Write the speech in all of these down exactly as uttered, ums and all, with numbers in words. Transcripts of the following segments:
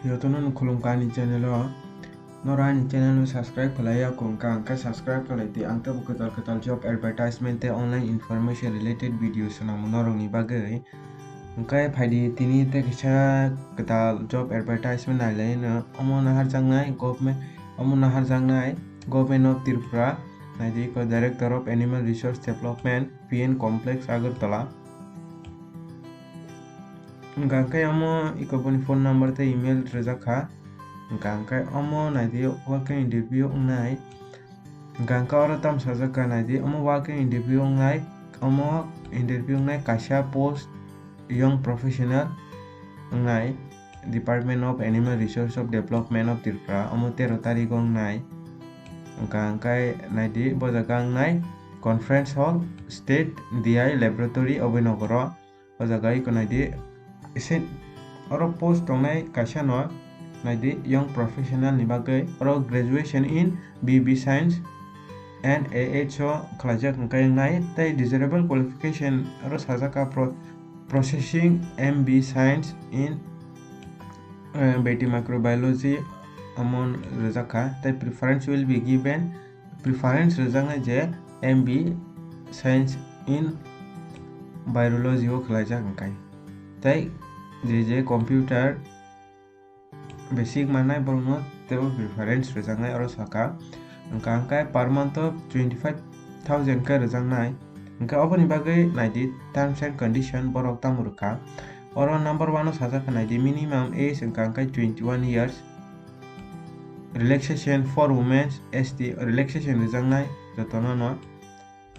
Jotono no khulumkha ani channel o. Noro ani channel no subscribe khlai ya kho wngkha, hwnkhe subscribe khlai di. Ang teibo kwtal kwtal job advertisement tei online information related video swnamwi norokni bagwi. Hwnkhe phaidi tini tei kisa kwtal job advertisement nailai no. Omo naharjaknai government, omo naharjaknai Government of Tripura, naidi ko Director of Animal Resource Development, P N Complex, Agartala. Hwnkha hwnkhe omo iko boni phone number tei email rwjak kha. Hwnkha hwnkhe omo naidi walk-in interview wngnai. Hwnkha hwnkhe oro tamo sajak kha naidi omo walk-in interview wngnai, omo interview wngnai kaisa post young professional wngnai. Department of Animal Resource of Development of Tripura, omo tero tarik o wngnai. Hwnkha hwnkhe naidi bo jaga wngnai Conference Hall, State D I Laboratory, Abhinanagar o. O jaga iko naidi ese oro post tongnai kaisa no naidi young professional ni bagwi oro graduation in B B Science and A H o khlaijak hwnkhe wngnai tei desirable qualification oro sajak kha pro-, processing M B Science in, eh, Beti Microbiology omo rwjak kha tei preference will be given, preference rwjaknai je M B Science in Virology o khlaijak hwnkhe tei je je computer basic mannai borokno teibo preference rwjaknai oro sakha. Hwnkha hwnkhe per month o twenty five thousand khe rwjaknai. Hwnkhe oboni bagwi naidi terms and condition borok tamo rwkha. Oro number one o sajak kha naidi minimum age hwnkha hwnkhe twenty one years. Relaxation for women, S T relaxation rwjaknai jotono no.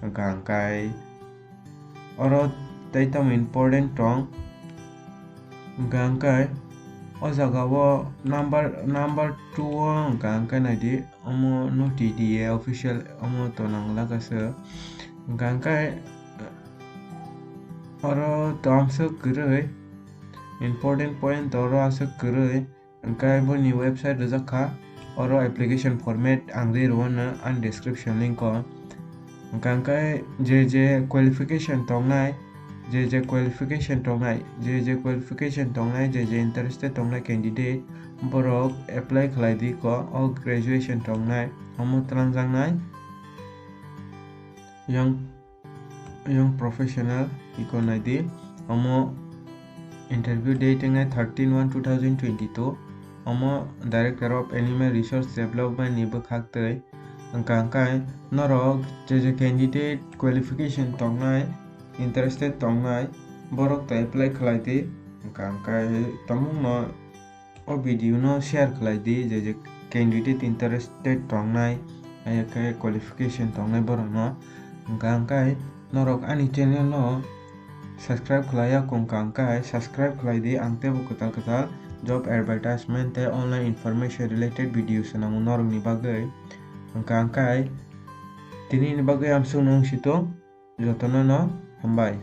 Hwnkha hwnkhe oro tei tamo important tong. Hwnkha hwnkhe o jaga o number, number two o hwnkha hwnkhe naidi omo no T D A official omo to nang laka se. Hwnkha hwnkhe oro to amswk kwrwi important point oro aswk kwrwi. Hwnkhe boni website rwjak kha, oro application format ang ri rwano ani description link o. Hwnkha hwnkhe je je qualification tongnai, je je qualification tongnai, je je qualification tongnai, je je interested tongnai candidate borok apply khlai di kho, o graduation tongnai, omo twlangjaknai. Yang Young professional iko naidi, omo interview date wngnai thirteen one two thousand twenty two, omo Director of Animal Resource Development ni bwkhak twi. Hwnkha hwnkhe norok je je candidate qualification tongnai, interested tongnai, borok to apply khlai di. Hwnkha hwnkhe tongmungno o video no share khlai di, je je candidate interested tongnai, hai khe qualification tongnai borok no. Hwnkha hwnkhe norok ani channel no subscribe khlai ya kho wngkha hwnkhe subscribe khlai di, ang teibo kwtal kwtal job advertisement tei online information related video swnamo norok ni bagwi. Hwnkha hwnkhe tini ni bagwi amsuk no wng si to, jotono no hambai.